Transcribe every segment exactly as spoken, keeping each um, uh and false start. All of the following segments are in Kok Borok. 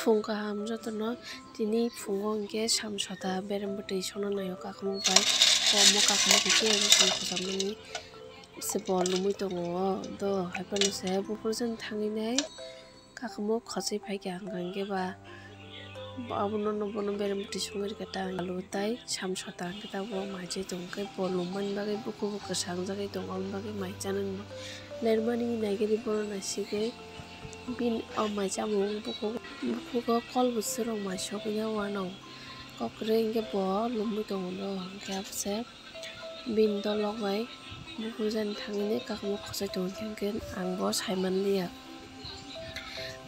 Phung kaham jotono. Tini phungo hwnkhe samsota berem bwtwi songna naio kakamuk bai. Omo kakamuk hwnkhe samsota mani se bo lumui tongo. Do haiphano se buphuru jani thangwi nai kakamuk khosoi phaikha hwnkha hwnkhe ba abono no bono berem bwtwi songwi rwkha ta alu tai samsota hwnkhe tabuk mai chai tongo khe bo lummani bagwi bukubo kwchang jagwi tongo aboni bagwi mai chanani lermani naigwi bono naisigwi. Bini o mai chamung bukhuk, bukhugo kol bwswk rok mai sogwi ya uanw. Kok kwrwi hwnkhe bo lumui tongo do hwnkhe abose bini dolok bai buphuru jani thangwi kakamuk khosoi tongo hwnkhe ang bo saimanliya.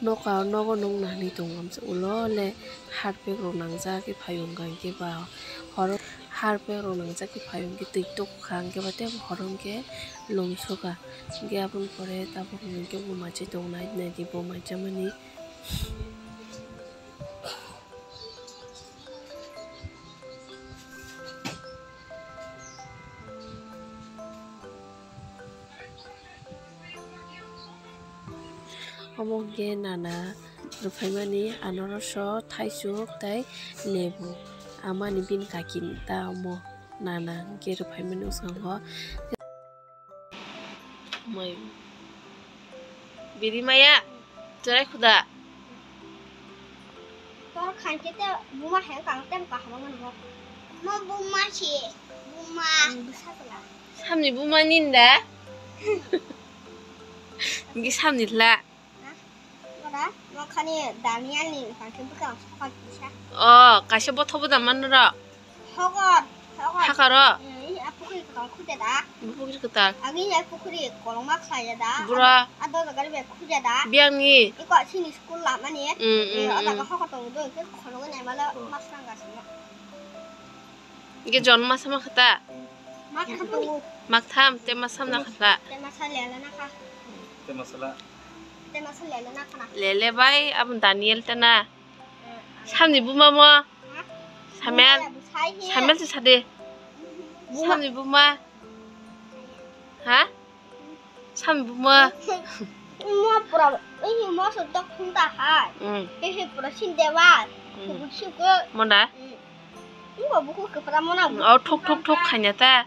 Noka nogo nung nani tongo ulo le harpek rok nangjak khe phaio hwnkha hwnkhe ba horo harpek rok nangjak khe phaio hwnkhe twi tukha hwnkhe ba tei horo hwnkhe lum sukha. Hwnkhe aboni pore tabuk hwnkhe bo machai tongnai naidi bo maichamani. Omo hwnkhe nana rwphaimani anoroso, thaisuk tei lebu. Amani bini kaki ta omo nana hwnkhe rwphaimani bwskango. Mai. Biri maya. Cherai khuda. Tor khankhe te buma hai kang tem kaham nang mo. Mo buma si. Buma. Bwsa tla. Samni buma ninda. Ngi samni hla. Ora, mo khani Daniel ni khankhe bwkang sokha kisa. O, kaisa bothobo da manro. Hokor, hokor. Hakaro? Hmm, a pukhri kwtal khuje da. Pukhri kwtal. Agi ya pukhri kolongma khlai ya da. Bura. A doja gari bai khuje da. Biang ni. Iko sini school lamani. Hmm, hmm, hmm. Ada ka hokor tong do, ke khono ne mala mas nang ga sima. Ike jon masa ma khata? Mak tham tongo. Mak tham, te masam na khata? Te masa lele na kha. Te masala. Te masa lele na khana. Lele bai, abon Daniel te na. Samni buma mo? Ha? Samel? Buma ya, bwsai he. Samel se sade. Buma. Samni buma? Ha? Samni buma? Mo pura, eh, mo so tok thung ta hai. Hmm. Eh, pura sin dewa. Hmm. Kubu suku. Monda? Hmm. Ngo buku kepala mo na. Hmm, oh, thok, thok, thok, khanya ta.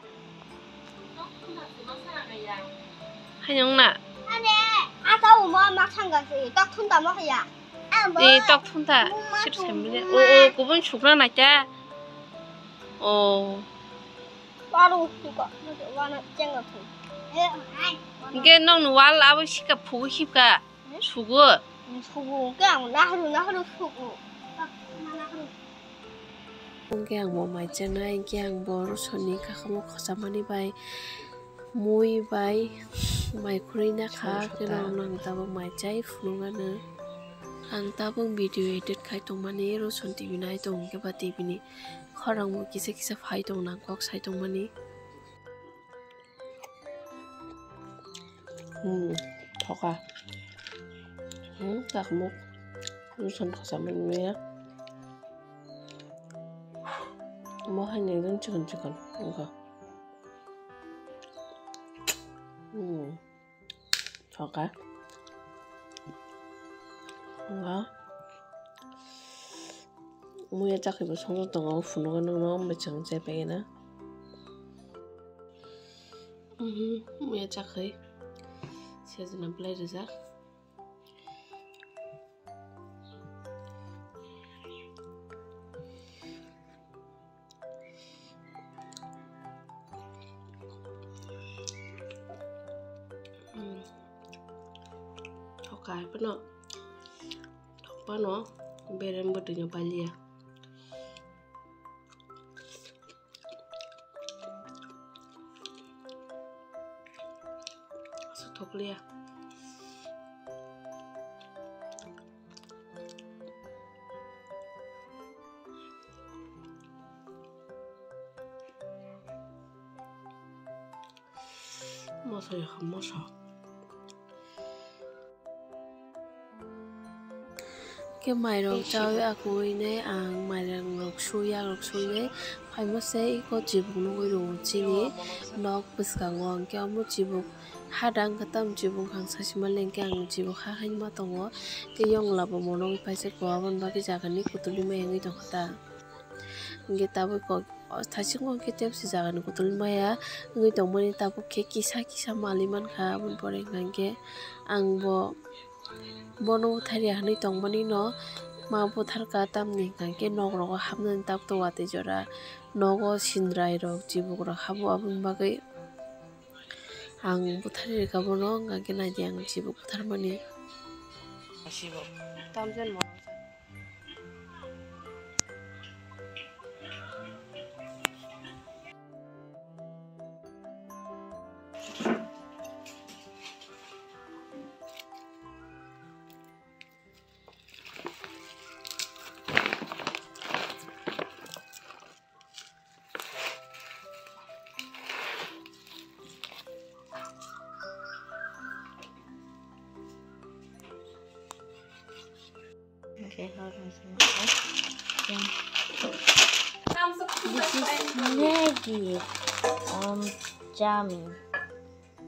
Haino wngna? Ane, ata umo mak sangga se, tok thun tamo haya. Eh, tok thun ta. Sip sem bile. O, o, kubun sukna na kya? O. Paru suka, wana chenga thun. Eh, ai. Ge nong nu wal abo sika phugu hipka. Sugu. Sugu, ke ang nahru, nahru sugu. Hwnkhe ang bo mai chanai, hwnkhe ang bo rosoni kakamuk khochamani bai, mui bai, mai khurui nakha, khe norokno ang tabuk mai chai phunukgano. Ang tabuk video edit khai tongmani, roson T V nai tong, hwnkhe ba T V ni khorang bo kisa kisa phai tong, nangkok sai tongmani. Hmm, thoka. Hmm, kakamuk. Roson khochamani maya. Mo hai neng chikon chikon. Wngkha. Hmm. Thoka. Wngkha. Muya chakri bo songwk tongo, phunukgo nokno, mwchang chai paina. Mhm, muya chakri. Sejna belai rijak. Hmm. Thoka hai phano. Thokphano berem bwtwino pailiya. Aswk thokliya. Moso ya kha, moso. Khe mairok chawi akungwi nai ang mairang rok sui, yak rok sui nai Phaima se iko chibuk nugwi rwo chini nok bwskango, hwnkhe omo chibuk ha dang khe tam chibuk wngkha sasima le, hwnkhe ang chibuk ha haima tongo, tei yongla bo monogwi paisa ko, aboni bagwi jagani kutulwi maya wngwi tongkha ta. Hwnkhe tabuk kok thaisingo hwnkhe tebsi jagani kutulwi maya wngwi tongmani, tabuk khe kisa kisa mali mankha, aboni pore hwnkha hwnkhe ang bo. Bono butharya hwnwi tongmani no ma butharkha, tamni hwnkha khe nok rogo hapnani tabuk watwi jora nogo sindrai rok chibuk rok habo, aboni bagwi ang butharwi rwkha bono, hwnkha khe naidi ang chibuk butharmani. Okay, hold on. This is Maggi. Um, Jami.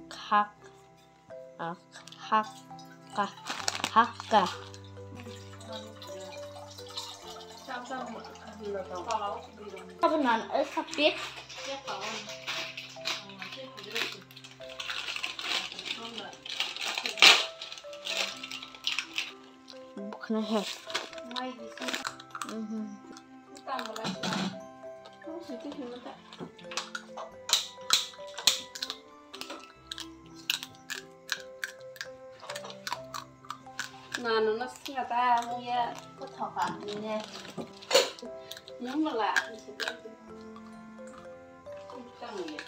Kak. Ah, hak. Ka. Hakka. Apa nan, eh, sapit? Bukan, eh. Mhm. Nano no singa ta, iya. Kothoka, ini. Nung mala. Tang iya.